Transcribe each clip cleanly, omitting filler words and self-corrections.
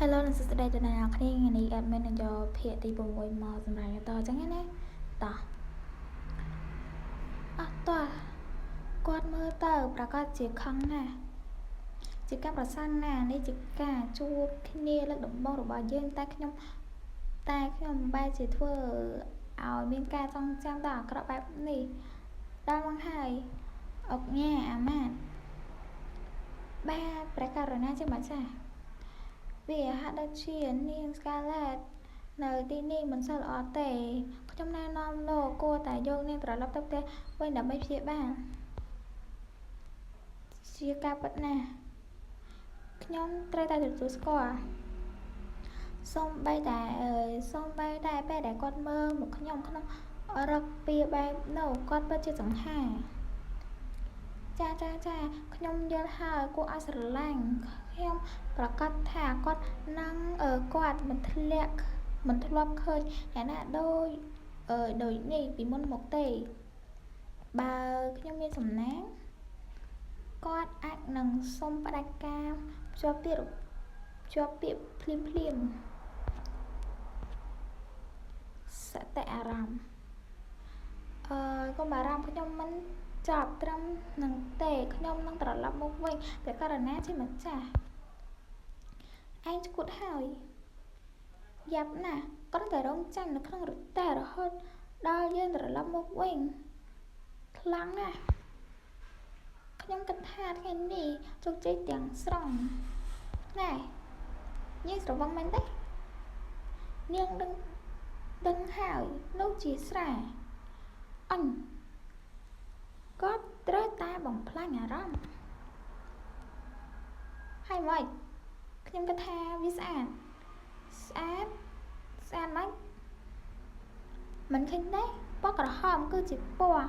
Hello និងសួស្តីដល់អ្នកនរគ្នាថ្ងៃនេះ admin នឹងយកភាគទី6មកសម្រាប់តអញ្ចឹងណាតោះអត់តោះគាត់មើលទៅប្រកាសជាខឹងណាស់ជាការប្រសើរណាស់នេះជាការជួបគ្នាលើកដំបូងរបស់យើងតែខ្ញុំតែខ្ញុំបែរជាធ្វើឲ្យមានការចងចាំដ៏អាក្រក់បែបនេះដល់មកហើយអុកញ៉ាអាម៉ាតបាទព្រះករុណាជាម្ចាស់វាហាក់ដូចជានាង Scarlett នៅទីនេះមិនសូវល្អទេខ្ញុំណែនាំលោកគួរតែយកនាងត្រឡប់ទៅផ្ទះវិញដើម្បីព្យាបាលជាការពិតណាស់ខ្ញុំត្រូវតែទទួលស្គាល់សូម្បីតែសូម្បីតែពេលដែលគាត់មើលមកខ្ញុំក្នុងរឹកពីបែបនោះគាត់ពិតជាសង្ហាចាចាចាខ្ញុំយល់ហើយគួរឲ្យស្រឡាញ់ខ្ញុំប្រកាសថាគាត់នឹងគាត់មិនធ្លាក់មិនធ្លាប់ឃើញអ្នកណាដូចដូចនេះពីមុនមកទេបើខ្ញុំមានសំណាងគាត់អាចនឹងសុំផ្ដាច់ការភ្ជាប់ទៀតភ្ជាប់ពាក្យភ្លាមភ្លាមសតិអារម្មណ៍អឺកុំបារម្ភខ្ញុំមិនចប់ត្រឹមនឹងទេខ្ញុំនឹងត្រឡប់មកវិញព្រះករុណាជាម្ចាស់ឯងឈួតហើយយ៉ាប់ណាស់គ្រាន់តែរងចាំនៅក្នុងរទេះរហូតដល់យើងត្រឡប់មកវិញខ្លាំងណាស់ខ្ញុំគិតថាថ្ងៃនេះជោគជ័យទាំងស្រុងណែនាងស្រវឹងមែនទេនាងដឹងដឹងហើយនោះជាស្រាអញគាត់ត្រូវតែបំផ្លាញអារម្មណ៍ហើយម៉េចខ្ញុំគិតថាវាស្អាតស្អាតស្អាតម៉េចមិនឃើញទេពណ៌ក្រហមគឺជាពណ៌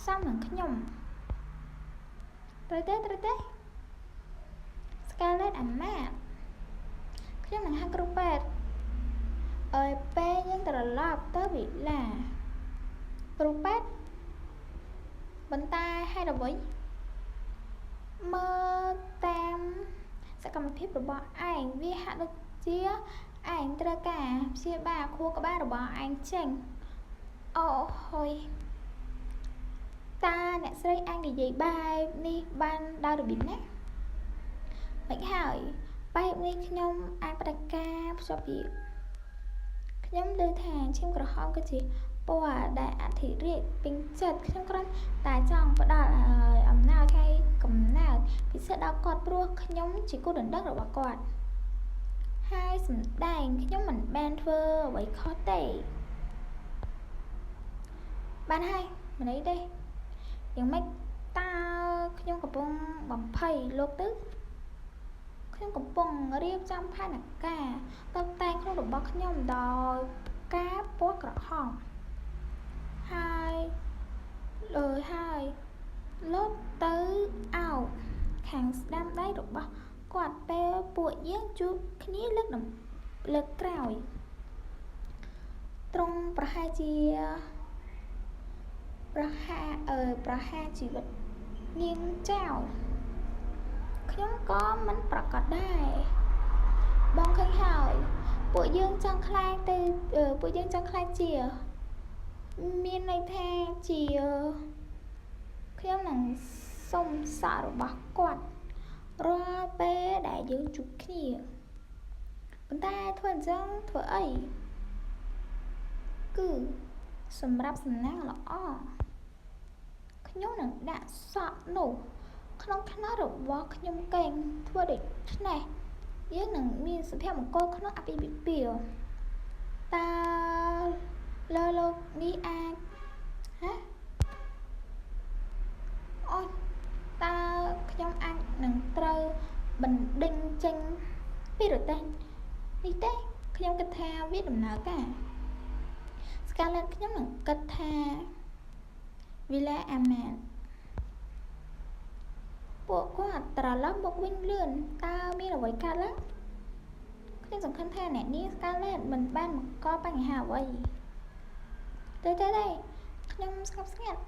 សមនឹងខ្ញុំត្រូវទេត្រូវទេ Scarlett អាម៉ាតខ្ញុំនឹងហៅគ្រូពេទ្យអើយពេលយើងត្រឡប់ទៅវិឡាគ្រូពេទ្យប៉ុន្តែហេតុអ្វីមើលតាមសកម្មភាពរបស់ឯងវាហាក់ដូចជាឯងត្រូវការព្យាបាលខួរក្បាលរបស់ឯងចេញអូហុយតើអ្នកស្រីអាចនិយាយបែបនេះបានដោយរបៀបណាមិនហើយបែបនេះខ្ញុំអាចផ្ដាច់ការភ្ជាប់ពាក្យខ្ញុំឮថាឈាមក្រហមគឺជាពណ៌ដែលអធិរាជពេញចិត្តខ្ញុំគ្រាន់តែចង់ផ្ដល់អំណោយថ្ងៃកំណើតពិសេសដល់គាត់ព្រោះខ្ញុំជាគូដណ្ដឹងរបស់គាត់ហើយសម្ដែងខ្ញុំមិនបានធ្វើអ្វីខុសទេបានហើយមិនអីទេយ៉ាងម៉េចតើខ្ញុំកំពុងបំភ័យលោកទៅខ្ញុំកំពុងរៀបចំផែនការតុបតែងខ្លួនរបស់ខ្ញុំដោយការពណ៌ក្រហមហើយលើហើយលោតទៅអោបខាងស្ដាំដៃរបស់គាត់ពេលពួកយើងជួបគ្នាលើកលើកក្រោយត្រង់ប្រហែលជាប្រហាអឺប្រហាជីវិតនាងចោលខ្ញុំក៏មិនប្រកាសដែរបងឃើញហើយពួកយើងចង់ខ្លាចទៅពួកយើងចង់ខ្លាចជាមានន័យថាជាខ្ញុំនឹងសុំសក់របស់គាត់រាល់ពេលដែលយើងជួបគ្នាប៉ុន្តែធ្វើអញ្ចឹងធ្វើអីគឺសម្រាប់សំណាងល្អខ្ញុំនឹងដាក់សក់នោះក្នុងថ្នោតរបស់ខ្ញុំកេងធ្វើដូច្នេះយើងនឹងមានសុភមង្គលក្នុងអាពាហ៍ពិពាហ៍តើលើលោកនេះអាចហ៎អូយតើខ្ញុំអាចនឹងត្រូវបណ្ដេញចេញពីរទេះនេះទេខ្ញុំគិតថាវាដំណើរការ Scarlett ខ្ញុំនឹងគិតថាវិឡាអាម៉ាតពួកគាត់ត្រឡប់មកវិញលឿនតើមានអ្វីកើតឡើងខ្ញុំសង្ឃឹមថាអ្នកនាង Scarlett មិនបានបង្កបញ្ហាអ្វីទេទេទេខ្ញុំស្ងប់ស្ងាត់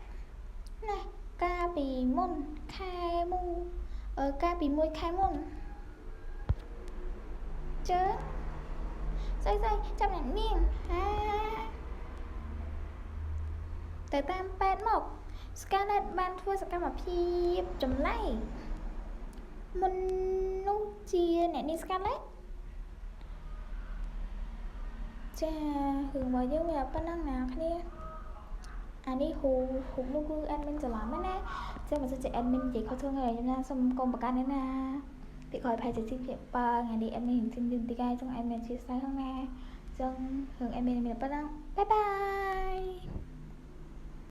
ណាស់កាលពីមុនខែមូកាលពីមួយខែមុន ជើងស្អីស្អីចាំអ្នកនាងហាទៅតាមពេទ្យមក Scarlett បានធ្វើសកម្មភាពចម្លែកមុននោះជាអ្នកនាង Scarlett ចារឿងរបស់យើងវាប៉ុណ្ណឹងណាគ្នាអានេះហ៊ូហ៊ូនោះគឺ admin ច្រឡំណាចឹងបើសិនជា admin និយាយខុសឆ្គងហើយខ្ញុំណាសូមកុំប្រកាន់ណាពីក្រោយផែជាទីភាគ7ថ្ងៃនេះ admin ទីទីកាយចង់ admin ជាស្័យហ្នឹងណាចឹងរឿង admin មានប៉ុណ្ណឹង bye bye.